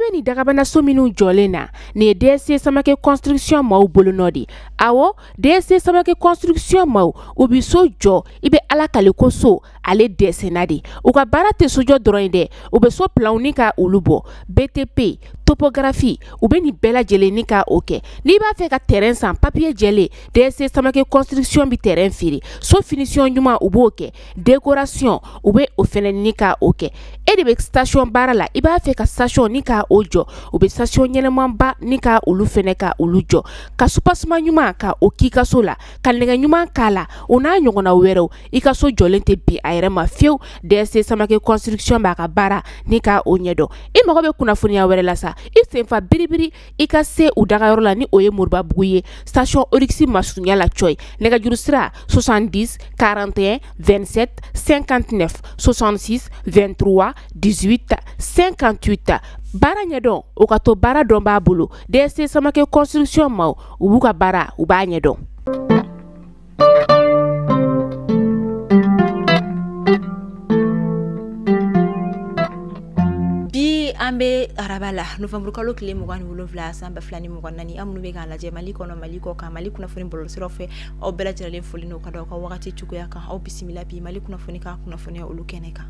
bɛ nin dagabanaso minnu jɔlen na, nin ye DSC Samake Construction maaw bolonɔ de. Awɔ, DSC Samake Construction maaw, u bɛ so jɔ, i bɛ Ala kale ko so ale dɛsɛnna de. U ka baara tɛ sojɔ dɔrɔn ye dɛ, u bɛ so planw ni ka olu bɔ, BTP, topographie, u bɛ nin bɛɛ lajɛlen ni ka o kɛ. N'i b'a fɛ ka terrain san, papier jɛlen, DSC Samake Construction bɛ terrain feere. So finition ɲuman, u b'o kɛ, décoration, u bɛ o fɛnɛ ni ka o kɛ. E de bɛ station baara la, i b'a fɛ ka station ni ka o jɔ, u bɛ station ɲɛnɛmanba ni ka olu fɛnɛ ka olu jɔ, ka soubassement ɲuman ka o k'i ka so la, ka nɛgɛ ɲuman k'a la, o n'a ɲɔgɔnna wɛrɛw. I ka so jɔlen tɛ bin a yɛrɛ ma fiyewu. DSC Samake Construction b'a ka baara ni ka o ɲɛdɔn. I mago bɛ kunnafoniya wɛrɛ la sa, i senfa biribiri i ka se u dagayɔrɔ la, ni o ye Moribabugu ye, station Oryx masurunya la cɔyi. Nɛgɛjuru sira 70 41 27 59 66 23 18 58. Baara ɲɛdɔn, o ka to baara dɔn b'a bolo. DSC Samake Construction maaw, u b'u ka baara, u b'a ɲɛdɔn. Bi an bɛ araba la, novembre kalo tile 27 san 2024. An minnu bɛ k'a lajɛ Mali kɔnɔ, Mali kɔ kan, Mali kunnafoni bɔlɔlɔsiraw fɛ, aw bɛɛ lajɛlen foli n'o ka da aw ka wagati cogoya kan. Aw bisimila bi Mali kunnafoni ka kunnafoniya olu kɛnɛ kan.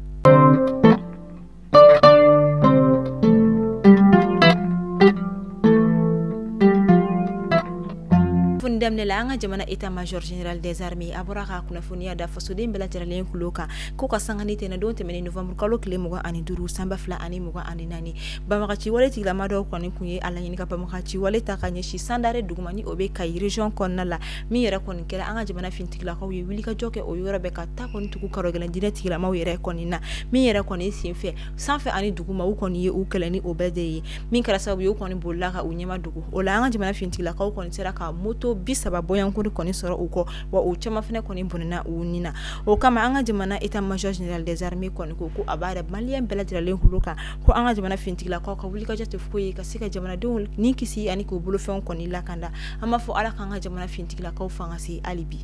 Daminɛ la, an ka jamana état major général des armées a bɔra ka kunnafoniya da fasoden bɛɛ lajɛlen kulo kan ko ka sanga ni tɛnɛdon tɛmɛnen novembre kalo tile 25 san 2024, banbagaci wale tigilama dɔw kɔni kun ye a laɲini ka banbagaci wale ta ka ɲɛsin Sandare dugu ma, ni o bɛ Kayi région kɔnɔna la. Min yɛrɛ kɔni kɛra, an ka jamana finitigilakaw ye wulikajɔ kɛ o yɔrɔ bɛɛ ka taa kɔni tugu karɔgɛlɛn diinɛ tigilamaw yɛrɛ kɔni na. Min yɛrɛ kɔni senfɛ, sanfɛ ani duguma, u kɔni ye u kɛlɛ ni o bɛɛ de ye, min kɛra sababu ye u kɔni bolila ka u ɲɛma dogo. O la, an ka jamana finitigilakaw kɔni sera ka moto 30 bɔɲɔgɔnko kɔni sɔrɔ u kɔ, wa u caman fana kɔni bɔnɛna u ni na. O kama, an ka jamana état major général des armées kɔni ko ko a b'a yɛrɛ maliyɛn bɛɛ lajɛlen kulo kan ko an ka jamana finitigilakaw ka wulikajɔ tɛ foyi ye ka se ka jamanadenw ni kisi ani k'u bolofɛnw kɔni lakanda. An b'a fɔ Ala k'an ka jamana finitigilakaw fanga se hali bi.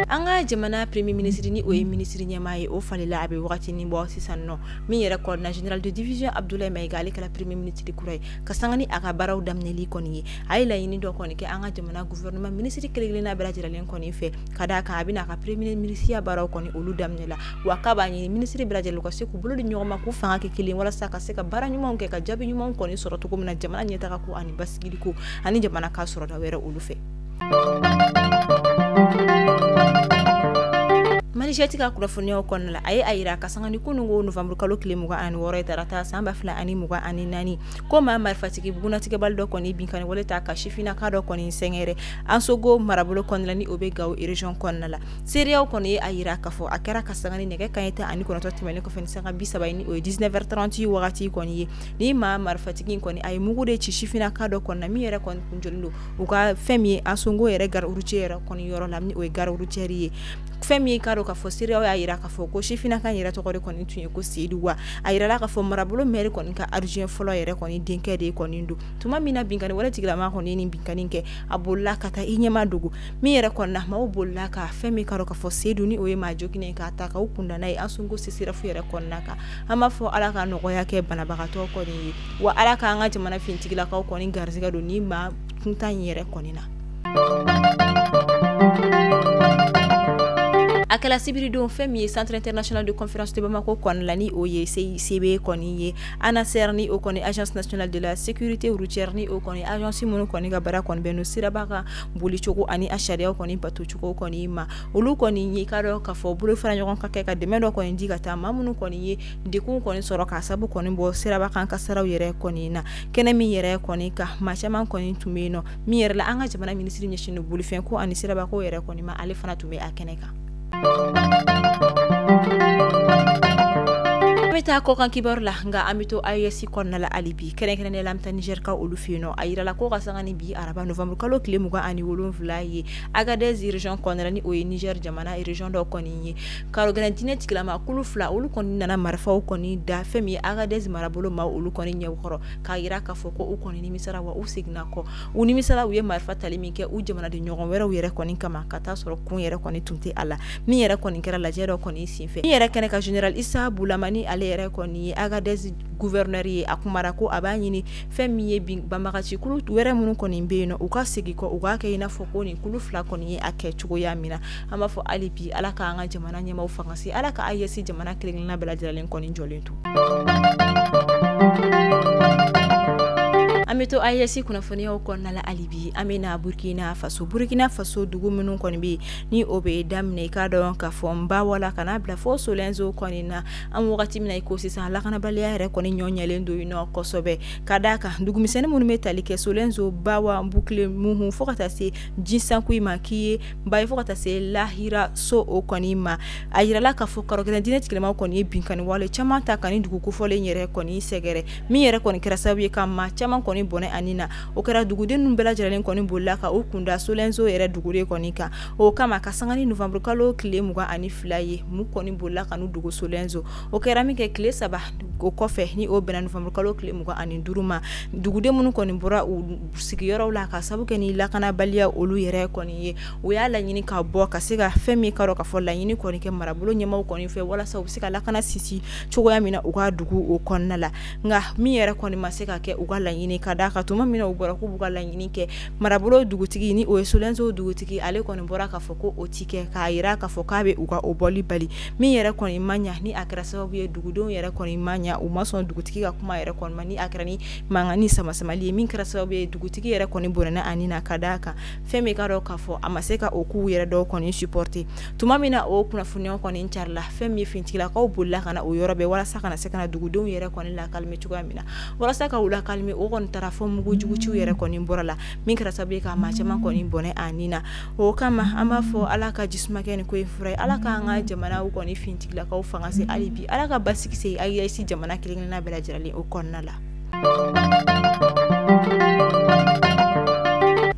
An ka jamana premier ministre, ni o ye minisiri ɲɛmaa ye, o falila a bɛ wagatinin bɔ sisan nɔ. Min yɛrɛ kɔnɔna, général de division Abdoulaye Maïga, ale kɛra premier ministre kura ye ka sanga ni a ka baaraw daminɛli kɔni ye. A ye laɲini dɔ kɔni kɛ an ka jamana gouvernement ministre kelen kelenna bɛɛ lajɛlen kɔni fɛ, ka d'a kan a bɛna a ka premier ministre baaraw kɔni olu daminɛ la. Wa k'a b'a ɲini ministre bɛɛ lajɛlen ka se k'u bolo di ɲɔgɔn ma, k'u fanga kɛ kelen, walasa ka se ka baara ɲumanw kɛ, ka jaabi ɲumanw kɔni sɔrɔ cogo min na jamana ɲɛtaga ko ani basigili ko ani jamana ka sɔrɔda wɛrɛ olu fɛ. Manijɛti ka kunnafoniyaw kɔnɔna la, a ye a yira ka sanga ni kununko novembre kalo tile 26 ye, tarata san 2024, ko maa marifatigi bugunatigɛbali dɔ kɔni binkanni wale ta ka sifinnaka dɔ kɔni sɛgɛrɛ Ansogo marabolo kɔnɔna la, ni o bɛ Gawo région kɔnɔna la. Seereyaw kɔni ye a yira k'a fɔ a kɛra ka sanga ni nɛgɛ kanɲɛ 19 tɛmɛnen kɔfɛ ni sanga 30 ye, ni o ye 19h30 wagati kɔni ye. Ni maa marifatigi in kɔni, a ye mugu de ci sifinnaka dɔ kɔni na, min yɛrɛ kɔni kun jɔlen don u ka fɛn min ye Ansongo yɛrɛ gare routière yɛrɛ kɔni yɔrɔ la, ni o ye gare routière ye. Fɛn min k'a dɔn k'a fɔ, seereyaw y'a yira k'a fɔ ko sifinnaka yɛrɛ tɔgɔ de kɔni tun ye ko Seyidu. Wa a yirala k'a fɔ marabolo maire kɔni ka adjoint fɔlɔ yɛrɛ kɔni denkɛ de kɔni don. Tuma min na binkanni wale tigilama kɔni ye nin binkanni kɛ, a bolila ka taa i ɲɛma dogo. Min yɛrɛ kɔni na, maaw bolila ka fɛn min k'a dɔn k'a fɔ Seyidu, ni o ye maa joginnen ye, k'a ta k'u kunda n'a ye Ansongo CSRéf yɛrɛ kɔnɔna kan. An b'a fɔ Ala ka nɔgɔya kɛ banabagatɔ kɔni ye, wa Ala k'an ka jamana finitigilakaw kɔni garisɛgɛ don ni maa kuntan in yɛrɛ kɔni na. A kɛla sibiridon, fɛn min ye Centre international de conférence de Bamako kɔnɔna la, ni o ye CICB kɔni ye, ANASER, ni o kɔni Agence nationale de la sécurité routière, ni o kɔni agence minnu kɔni ka baara kɔni bɛn no siraba kan bolicogo ani a sariyaw kɔni batocogo kɔni ma, olu kɔni ye k'a dɔn k'a fɔ bolo fara ɲɔgɔn ka kɛ ka dɛmɛ dɔ kɔni di ka taa maa minnu kɔni ye degun kɔni sɔrɔ k'a sabu kɔni bɔ siraba kan kasaraw yɛrɛ kɔni na. Kɛnɛ min yɛrɛ kɔni kan, maa caman kɔni tun bɛ yen nɔ. Min yɛrɛ la, an ka jamana minisiri ɲɛsin bolifɛn ko ani sirabako yɛrɛ kɔni ma, ale fana tun bɛ a kɛnɛ kan. An bɛ taa kɔkan kibaru la, nka an bɛ to AES kɔnɔna la hali bi. Kɛrɛnkɛrɛnnenya la, an bɛ taa Niger ka olu fɛ yen nɔ. A yirala ko ka sanga ni bi araba novembre kalo tile 27 ye, Agadez région kɔnɔna la, ni o ye Niger jamana région dɔ kɔni ye, karɔgɛlɛn diinɛ tigilama kulu fila, olu kɔni nana marifaw kɔni da fɛn min ye Agadez marabolo maaw olu kɔni ɲɛkɔrɔ, k'a yira k'a fɔ ko u kɔni nimisara, wa u seginna kɔ. U nimisara u ye marifa tali min kɛ u jamanaden ɲɔgɔn wɛrɛw yɛrɛ kɔni kama, ka taa sɔrɔ kun yɛrɛ kɔni tun tɛ a la. Min yɛrɛ kɔni kɛra lajɛ dɔ kɔni senfɛ, min yɛrɛ kɛnɛ ka, général Issa Boulamani, ale yɛrɛ yɛrɛ kɔni ye Agadez gouverneur ye, a kumara ko a b'a ɲini fɛn min ye banbagaci kulu wɛrɛ minnu kɔni bɛ yen nɔ, u ka segin kɔ, u k'a kɛ i n'a fɔ ko nin kulu fila kɔni ye a kɛ cogoya min na. An b'a fɔ hali bi Ala k'an ka jamana ɲɛmaaw fanga se, Ala ka AES jamana kelen-kelenna bɛɛ lajɛlen kɔni jɔlen to. An bɛ to AES kunnafoniyaw kɔnɔna la hali bi, an bɛ na Burkina Faso. Burkina Faso dugu minnu kɔni bɛ yen ni o bɛ daminɛ i k'a dɔn k'a fɔ Nbawa la ka n'a bila fo Solenzo kɔni na, an wagati min na i ko sisan lakanabaliya yɛrɛ kɔni ɲɔ ɲɛlen don yen nɔ kosɛbɛ, ka d'a kan dugumisɛnnin minnu bɛ tali kɛ Solenzo, Bawa, Bukile, Muhu fo ka taa se Jisankuyi ma k'i ye ba ye fo ka taa se Lahira so o kɔni ma. A yirala k'a fɔ karɔgɛlɛn diinɛ tigilamaw kɔni ye binkanni wale caman ta ka nin dugu kofɔlen yɛrɛ kɔni sɛgɛrɛ, min yɛrɛ kɔni kɛra sababu ye ka maa caman kɔni bɔnɛ ani na. O kɛra duguden ninnu bɛɛ lajɛlen kɔni bolila ka u kunda Solenzo yɛrɛ duguden kɔni kan. O kama ka sanga ni novembre kalo tile 22 ye, mu kɔni bolila ka n'u dogo Solenzo. O kɛra min kɛ tile 3 o kɔfɛ ni o bɛnna novembre kalo tile 25 ma, duguden minnu kɔni bɔra u sigiyɔrɔw la ka sababu kɛ ni lakanabaliya olu yɛrɛ kɔni ye, u y'a laɲini ka bɔ ka se ka fɛn min ka dɔn k'a fɔ laɲini kɔni kɛ marabolo ɲɛmaaw kɔni fɛ walasa u bɛ se ka lakana sinsin cogoya min na u ka dugu o kɔnɔna la. Nka min yɛrɛ kɔni ma se ka kɛ u ka laɲini, ka d'a kan tuma min na u bɔra k'u b'u ka laɲini kɛ, marabolo dugutigi ni o ye Solenzo dugutigi, ale kɔni bɔra k'a fɔ ko o ti kɛ, k'a yira k'a fɔ k'a bɛ u ka o bɔli bali. Min yɛrɛ kɔni ma ɲa ni a kɛra sababu ye dugudenw yɛrɛ kɔni ma ɲa, u ma sɔn dugutigi ka kuma yɛrɛ kɔni ma, ni a kɛra ni mankan ni samasamali ye, min kɛra sababu ye dugutigi yɛrɛ kɔni bɔnɛna a ni na, ka d'a kan fɛn min ka dɔn k'a fɔ a ma se ka o k'u yɛrɛ dɔw kɔni supporter. Tuma min na o kunnafoniyaw kɔni carila, fɛn min ye finitigilakaw bolila ka na o yɔrɔ bɛɛ walasa ka na se ka na dugudenw yɛrɛ kɔni lakalime cogoya min na, walasa ka u lakalime, o kɔni taara fɔ mugujuguciw yɛrɛ kɔni bɔra la, min kɛra sababu ye ka maa caman kɔni bɔnɛ a ni na. O kama an b'a fɔ Ala ka jisuma kɛ nin ko in fura ye, Ala k'an ka jamanaw kɔni finitigilakaw fanga se hali bi, Ala ka basigi se AES jamana kelen-kelenna bɛɛ lajɛlen o kɔnɔna la.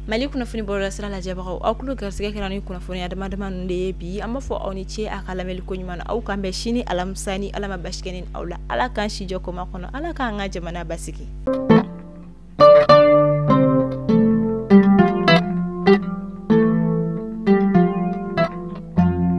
Mali kunnafoni bɔlɔlɔsira lajɛbagaw, aw tulo garisɛgɛ kɛra ni kunnafoniya dama dama ninnu de ye bi. An b'a fɔ aw ni ce a ka lamɛnli ko ɲuman na. Aw k'an bɛn sini alamisa ni Ala ma basi kɛ ni aw la. Ala k'an si jɔ koma kɔnɔ, Ala k'an ka jamana basigi.